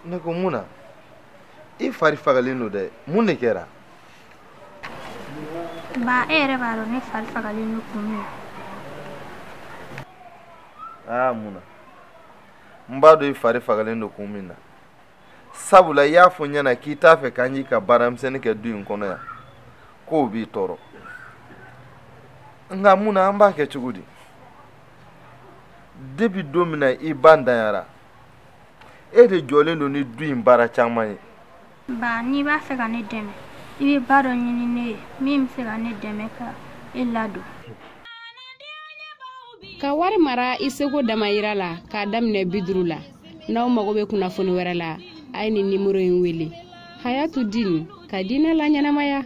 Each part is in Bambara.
Ne ko mun na? I fari fagalen don dɛ, mun de kɛra? Ba, e yɛrɛ b'a dɔn ne fari fagalen don kun min na. Aa, mun na? N b'a dɔn i fari fagalen don kun min na. Sabula i y'a fɔ n ɲɛna k'i t'a fɛ k'an y'i ka baaramisɛnnin kɛ du in kɔnɔ yan, k'o b'i tɔɔrɔ. Nka mun na, an b'a kɛ cogo di? Depuis don min na i ba ntanyara, e de jɔlen don ni du in baara caman ye. Ba, n'i b'a fɛ ka ne dɛmɛ, i bɛ ba dɔ ɲini ne ye min bɛ se ka ne dɛmɛ ka e ladon. Ka wari mara i seko damayira la k'a daminɛ 50 la. N'aw mago bɛ kunnafoni wɛrɛ la, a ye nin nimoro in wele. Hayatu Din, ka diinɛ laɲɛnamaya.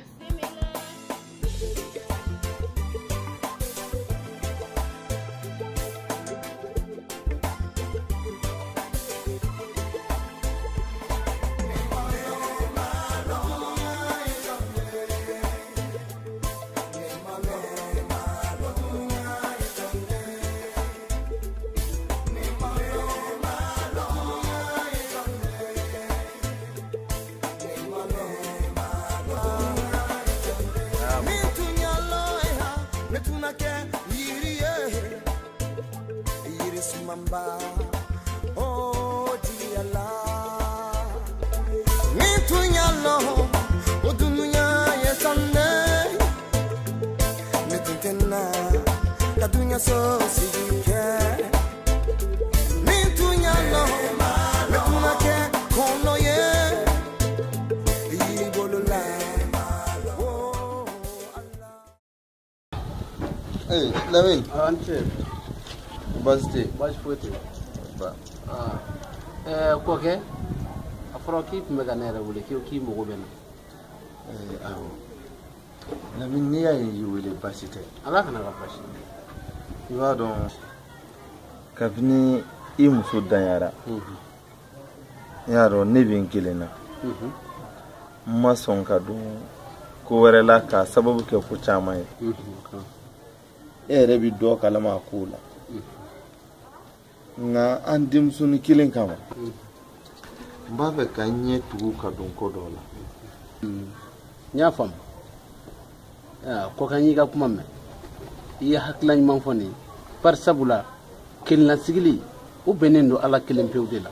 Hey, Lamine. Ah, n ce. Baasi tɛ yen? Baasi foyi tɛ yen. Ba. Ah, kɔkɛ, a fɔra k'i tun bɛ ka ne yɛrɛ wele k'i mago bɛ n na. Awɔ. Lamine, n'i y'a ye n y'i wele, baasi tɛ. Ala kana ka baasi. I b'a dɔn, kabini i muso danyara, i y'a dɔn ne bɛ n kelen na. N ma sɔn ka don ko wɛrɛ la k'a sababu kɛ ko caman ye. E yɛrɛ bɛ dɔ kalama a kow la. Nka an denmusonin kelen kama, n b'a fɛ ka n ɲɛ tugu ka don ko dɔ la. N y'a faamu. Kɔkɛ, n y'i ka kuma mɛn. I ye hakilina ɲuman fɔ nin ye. Bari sabula kelennasigili o bɛnnen don Ala kelen pewu de la.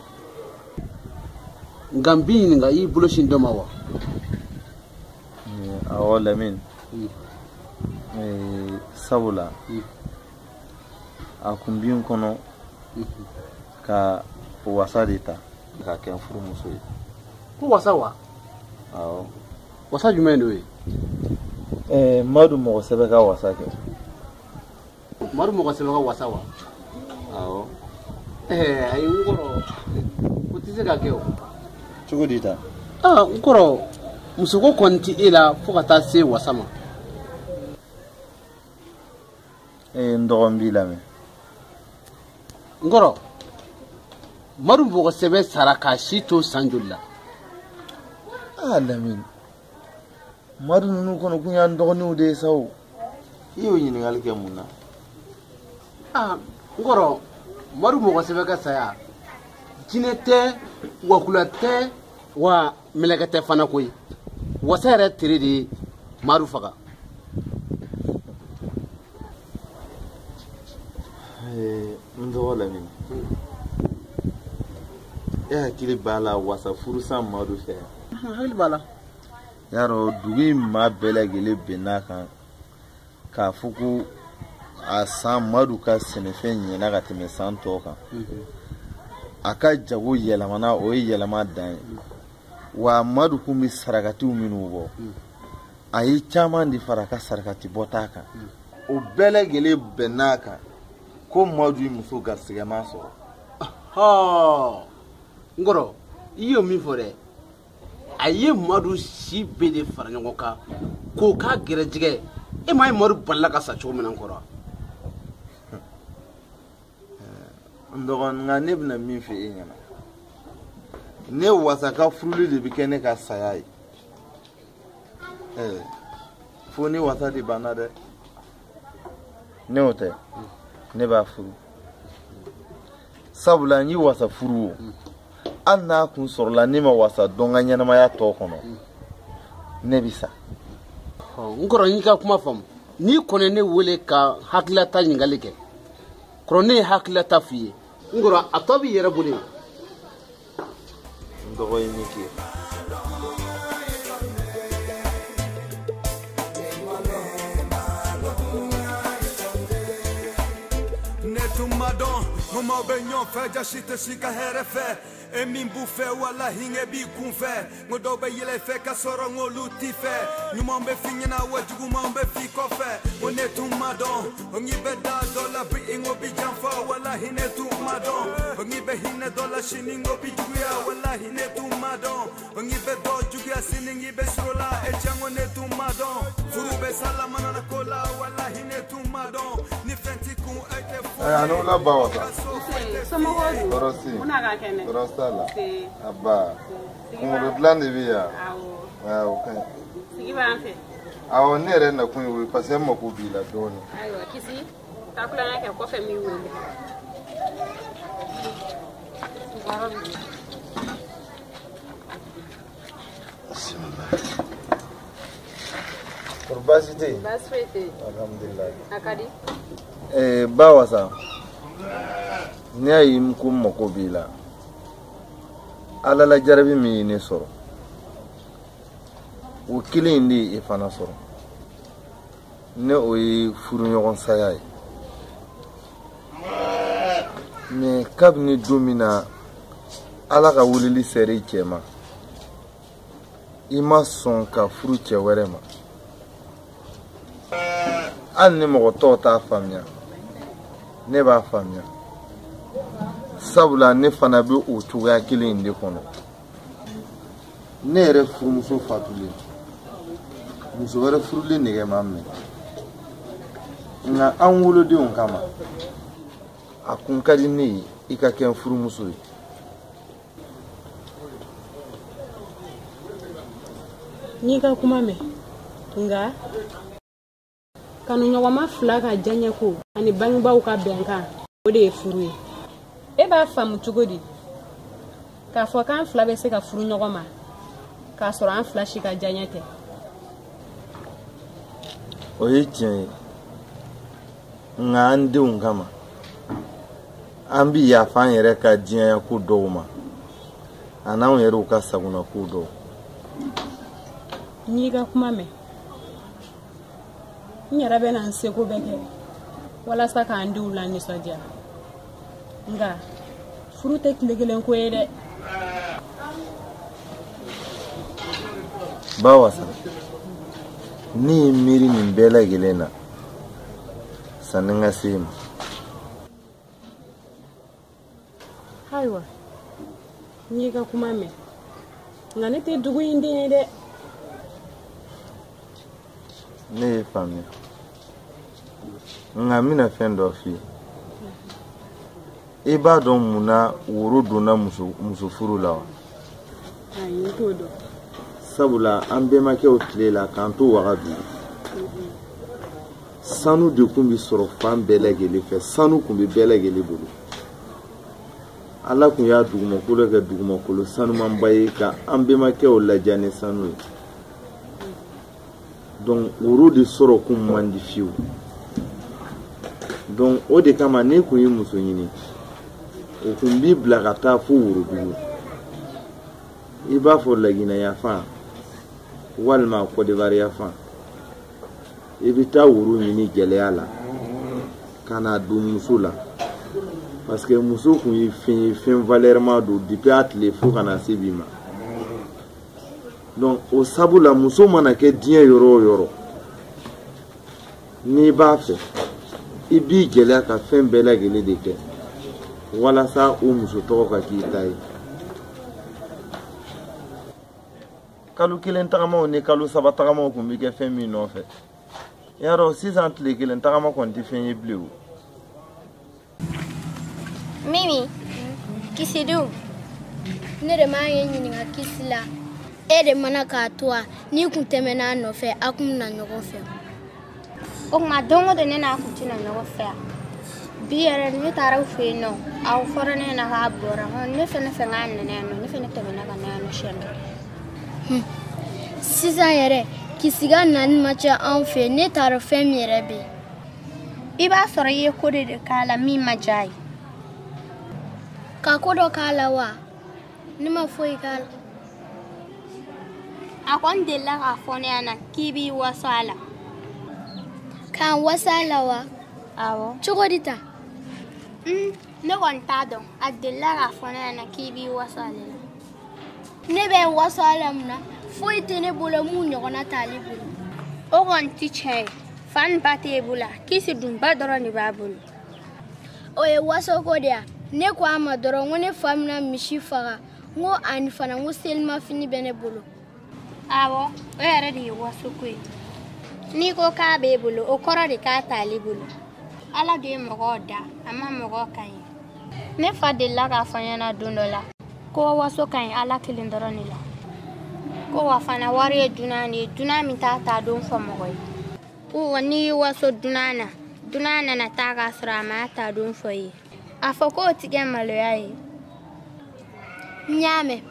Nka n b'i ɲininka, i y'i bolo sin dɔ ma wa? Awɔ, Lamine. Sabula a kun bi n kɔnɔ ka wasa de ta k'a kɛ n furumuso ye. Ko wasa wa? Awɔ. Wasa jumɛn de ye? Madu mɔgɔ sɛbɛ ka wasa kɛ. Madu mɔgɔ sɛbɛ ka wasa wa? Awɔ. Ayi, n kɔrɔ, o tɛ se ka kɛ o. Cogo di ta? N kɔrɔ, musoko kɔni tɛ e la fo ka taa se wasa ma. N dɔgɔ, n b'i lamɛn. N kɔrɔ, Madu mɔgɔ sɛbɛ sara k'a si to san joli la? Lamine, Madu ninnu kɔni kun y'an dɔgɔninw de ye sa o. I y'o ɲininkali kɛ mun na? N kɔrɔ, Madu mɔgɔ sɛbɛ ka saya, jinɛ tɛ, wakula tɛ, wa mɛlɛkɛ tɛ fana koyi. Wasa yɛrɛ tere de ye Madu faga. N dɔgɔ Lamine, e hakili b'a la wasa furusa Madu fɛ yan? N hakili b'a la. Yarɔ, dugu in maa bɛɛ lajɛlen bɛnn'a kan k'a fɔ ko a san Madu ka sɛnɛfɛn ɲɛna ka tɛmɛ san tɔw kan. A ka jago yɛlɛmana, o ye yɛlɛma dan ye. Wa Madu kun bɛ sarakatiw minnu bɔ, a ye caman de fara a ka sarakati bɔta kan. O bɛɛ lajɛlen bɛnn'a kan ko Madu ye muso garisigɛma sɔrɔ. N kɔrɔ, i y'o min fɔ dɛ, a ye Madu si bɛɛ de fara ɲɔgɔn kan k'o k'a gɛrɛjɛgɛ. E m'a ye Madu balila ka sa cogo min na, n kɔrɔ. N dɔgɔ, nka ne bɛna min fɔ e ɲɛna, ne wasa ka furuli de bɛ kɛ ne ka saya ye. Fo ni wasa de banna dɛ. Ne o tɛ, ne b'a furu. Sabula n ye wasa furu o. Hali n'a kun sɔrɔla ne ma wasa dɔn n ka ɲɛnamaya tɔ kɔnɔ, ne bi sa. N kɔrɔ, n y'i ka kuma faamu. N'i kɔni ne wele ka hakililata ɲininkali kɛ, kɔrɔ ne ye hakililata f'i ye. N kɔrɔ, a tɔ b'i yɛrɛ bolo. N dɔgɔ ye min kɛ. Mɔgɔw bɛ ɲɔgɔn fɛ jasi tɛ si ka hɛrɛ fɛ e min b'u fɛ wala hinɛ b'i kun fɛ n ko dɔw bɛ yɛlɛ i fɛ ka sɔrɔ n k'olu t'i fɛ ɲuman bɛ f'i ɲɛna wa juguman bɛ f'i kɔfɛ n ko ne tun ma dɔn n k'i bɛ da dɔ la bi n ko bi janfa walahi ne tun ma dɔn n k'i bɛ hinɛ dɔ la sini n ko bi juguya walahi ne tun ma dɔn n k'i bɛ dɔ juguya sini n k'i bɛ sɔrɔ la e cɛ n ko ne tun ma dɔn furu bɛ sala manana ko la walahi ne tun ma dɔn ni fɛn t'i kun e tɛ foyi. A n'o la ba wa sa. Somɔgɔw dun? Tɔɔrɔ si. Mun n'a ka kɛnɛ? Tɔɔrɔ t'a la. Aba. Kunkolo dilan de bɛ yan. Awɔ. O ka ɲi. Sigi b'an fɛ. Awɔ, ne yɛrɛ nakun ye o ye parce que n mako b'i la dɔɔnin. Ayiwa Kisi, taa kulonkɛ kɛ kɔfɛ n b'i wele. Kɔri baasi tɛ yen? Baasi foyi tɛ yen. Alhamdulilayi. A ka di? Ba wasa, ne y'a ye ko n mako b'i la. Ala la jarabi min ye ne sɔrɔ, o kelen in de ye e fana sɔrɔ. Ne o ye furuɲɔgɔn saya ye. Mais kabini don min na Ala ka weleli sera i cɛ ma, i ma sɔn ka furu cɛ wɛrɛ ma. Hali ni mɔgɔ tɔw t'a faamuya, ne b'a faamuya. Sabula ne fana bɛ o cogoya kelen in de kɔnɔ. Ne yɛrɛ furumuso fatulen, muso wɛrɛ furulen nege ma n minɛ. Nka an wolodenw kama, a kun ka di ne ye i ka kɛ n furumuso ye. N y'i ka kuma mɛn, nka kanuɲɔgɔnma fila ka diyaɲɛ ko ani bangebaaw ka bɛnkan, o de ye furu ye. E b'a faamu cogo di k'a fɔ k'an fila bɛ se ka furu ɲɔgɔn ma k'a sɔrɔ an fila si ka diyaɲɛ tɛ? O ye tiɲɛ ye, nka an denw kama, an bi yafa an yɛrɛ ka diɲɛya ko dɔw ma, a n'anw yɛrɛw ka sagona ko dɔw. N y'i ka kuma mɛn. N yɛrɛ bɛ na n seko bɛɛ kɛ walasa k'an denw lanisɔndiya. Nka furu tɛ tile kelen ko ye dɛ. Ba wasa, ne ye miiri nin bɛɛ lajɛlen na sanni n ka se e ma. Ayiwa, n y'i ka kuma mɛn, nka ne tɛ dugu in den ye dɛ. Ne ye faamuya, nka n bɛna fɛn dɔ f'i ye. I b'a dɔn mun na woro donna muso furu la wa? Ayi, n t'o dɔn. Sabula an bɛnbakɛw tile la k'an to Wagadugu, sanu de kun bɛ sɔrɔ fan bɛɛ lajɛlen fɛ, sanu kun bɛ bɛɛ lajɛlen bolo. Ala kun y'a dugumakolo kɛ dugumakolo sanumanba ye ka an bɛnbakɛw ladiya ni sanu ye. Donc woro de sɔrɔ kun man di fiyewu. Donc o de kama ne kun ye muso ɲini, o kun b'i bila ka taa fo worodugu. I b'a fɔ Laginɛ yanfan walima Kɔdiwari yanfan, i bɛ taa woro ɲini gɛlɛya la ka na don muso la, parce que muso kun ye fɛn ye, fɛn valeur don depuis a tile fo ka na se bi ma. Donc o sabu la muso mana kɛ diɲɛ yɔrɔ o yɔrɔ, n'i b'a fɛ i b'i gɛlɛya ka fɛn bɛɛ lajɛlen de kɛ walasa o muso tɔgɔ ka k'i ta ye. Kalo kelen tagamaw ni kalo saba tagamaw kun bɛ kɛ fɛn min nɔfɛ, i y'a dɔn sisan tile kelen tagama kɔni tɛ fɛn ye bilen o. Mimi, kisidenw, ne de m'an ye ɲininka kisi la. E de mana k'a to a n'i kun tɛmɛna a nɔfɛ a kun na ɲɔgɔn fɛ. O tuma don o don ne n'a kun tɛna ɲɔgɔn fɛ yan. Bi yɛrɛ ne taara u fɛ yen nɔ, aw fɔra ne ɲɛna k'a bɔra, ne fɛnɛ fɛ k'a nana yan nɔ, ne fɛnɛ tɛmɛna ka na yan nɔ siɲɛ kelen. Sisan yɛrɛ Kisi ka nani ma ca anw fɛ, ne t'a dɔn fɛn min yɛrɛ bɛ yen. I b'a sɔrɔ i ye ko de k'a la min ma diya a ye. Ka ko dɔ k'a la wa? Ne ma foyi k'a la. A kɔni delila k'a fɔ ne ɲɛna k'i b'i waso a la. K'an wasa a la wa? Awɔ. Cogo di tan? Ne kɔni t'a dɔn, a delila k'a fɔ ne ɲɛna k'i b'i waso ale la. Ne bɛ n waso a la mun na? Foyi tɛ ne bolo mun ɲɔgɔnna t'ale bolo. O kɔni ti tiɲɛ ye. Fa ni ba t'e bolo, Kisi dun ba dɔrɔn de b'a bolo. O ye wasoko de ya. Ne ko a ma dɔrɔn n ko ne fa bɛna misi faga, n ko ani fana n ko selimafini bɛ ne bolo. Awɔ, o yɛrɛ de ye wasoko ye. N'i ko k'a b'e bolo, o kɔrɔ de k'a t'ale bolo. Ala de ye mɔgɔw da, a ma mɔgɔw kan ye. Ne fa delila k'a fɔ n ɲɛna don dɔ la ko waso ka ɲi Ala kelen dɔrɔn de la. Ko wa fana wari ye dunan de ye, dunan min t'a ta don fɔ mɔgɔ ye. Ko wa n'i y'i waso dunan na, dunan nana taa k'a sɔrɔ a m'a ta don fɔ i ye. A fɔ k'o ti kɛ maloya ye. N y'a mɛn,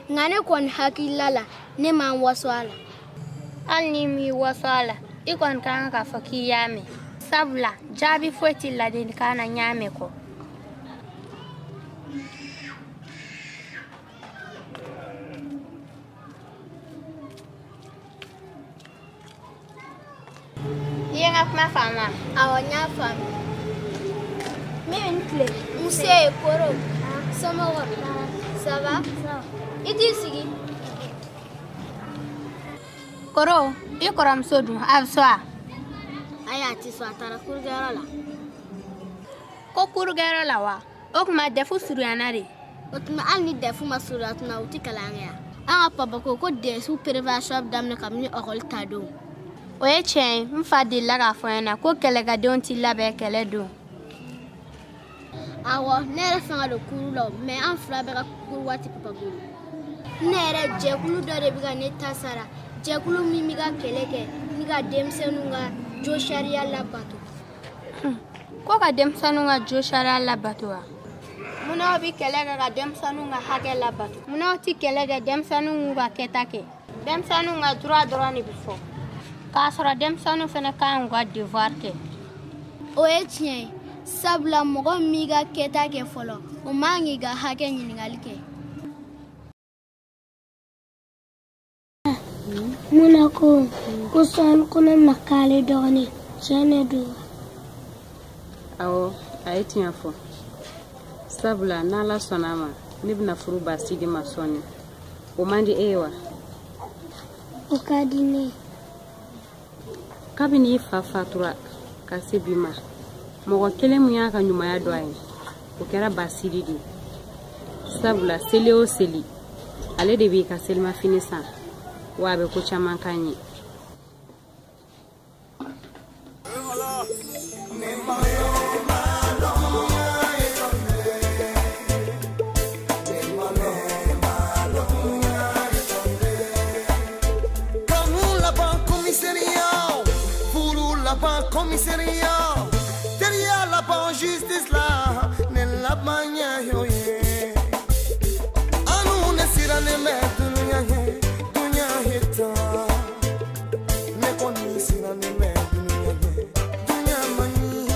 nka ne kɔni hakilila la, ne ma n waso a la. Hali n'i m'i waso a la, i kɔni ka kan k'a fɔ k'i y'a mɛn. Sabula jaabi foyi tɛ ladilikan na n y'a mɛn kɔ. I ye n ka kuma faamu wa? Awɔ, n y'a faamu. Min bɛ n tile. Nse, Koro, somɔgɔw, ça va? I t'i sigi. Koro, i kɔrɔmuso dun, a bɛ so wa? Ayi, a tɛ so, a taara kurukɛyɔrɔ la. Ko kurukɛyɔrɔ la wa? O tuma dɛfu surunyana de. O tuma hali ni dɛfu ma surunya tuma u tɛ kalan kɛ yan. An ka papa ko ko dɛfu préparation bɛ daminɛ kabini ɔkɔli ta don. O ye tiɲɛ ye, n fa delila k'a fɔ n ɲɛna ko kɛlɛkɛdenw ti labɛn kɛlɛ don. Awɔ, ne yɛrɛ fɛn ka don kuru la, mɛ an fila bɛɛ ka kuru waati papa bolo. Ne yɛrɛ jɛkulu dɔ de bɛ ka ne ta sara, jɛkulu min bɛ ka kɛlɛ kɛ ni ka denmisɛnninw ka jo sariya labato. Ko ka denmisɛnninw ka jo sariya labato wa? Munna aw bɛ kɛlɛ kɛ ka denmisɛnninw ka hakɛ labato? Munna aw ti kɛlɛ kɛ denmisɛnninw k'u ka kɛta kɛ? Denmisɛnninw ka droit dɔrɔn de bɛ fɔ. K'a sɔrɔ denmisɛnninw fana ka kan k'u ka devoir kɛ. O ye tiɲɛ ye, sabula mɔgɔ min b'i ka kɛta kɛ fɔlɔ, o man k'i ka hakɛ ɲininkali kɛ. Muna ko ko sɔɔni ko ne bɛna k'ale dɔgɔnin, tiɲɛ de don wa? Awɔ, a ye tiɲɛ fɔ. Sabula n'Ala sɔnna a ma, ne bɛna furu Basidi ma sɔɔni. O man di e ye wa? O ka di ne ye. Kabini i fa fatura ka se bi ma, mɔgɔ kelen min y'a ka ɲumanya dɔn a ye, o kɛra Basidi de ye. Sabula seli o seli, ale de b'i ka selimafini san, wa a bɛ ko caman k'an ye. Commissariat, derrière la banque justice là, ne la banque yo ye. Anu ne sira ne me dunya ye, dunya hita. Ne koni sira ne me dunya ye, dunya mani.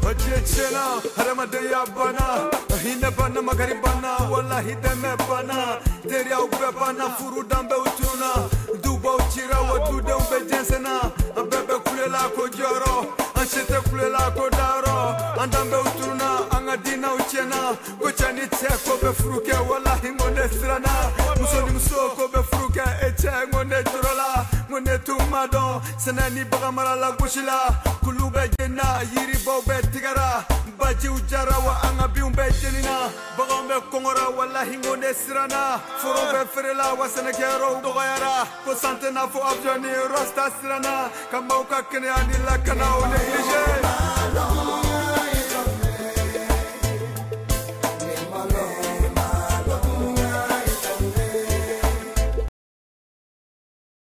Aje chena, haramadaya bana, hinɛ bana magari bana, wallahi dɛmɛ bana, teriyaw bɛɛ banna, furu danbew tununa, dubaw cira wa dudenw bɛ jɛnsɛnna. An bɛɛ bɛ kulela ko jɔyɔrɔ, an si tɛ kulela ko dayɔrɔ, an danbew tununa, an ka diinɛw tiɲɛna, ko cɛ ni cɛ ko bɛ furu kɛ, walahi n ko ne siranna, muso ni muso ko bɛ furu kɛ, e cɛ n ko ne jɔrɔ la, n ko ne tun ma dɔn, sɛnɛ ni bagan mara la gosi la, kulu bɛ jenina, yiribaw bɛ tigɛra, bajiw jara wa an ka binw bɛɛ jenina, baganw bɛ kɔngɔra, walahi n ko ne siranna, foro bɛ feerela wa sɛnɛkɛyɔrɔw dɔgɔyara, ko san tɛ n'a fɔ avion ni rasta siranna, ka maaw ka kɛnɛya ni lakana o négligé.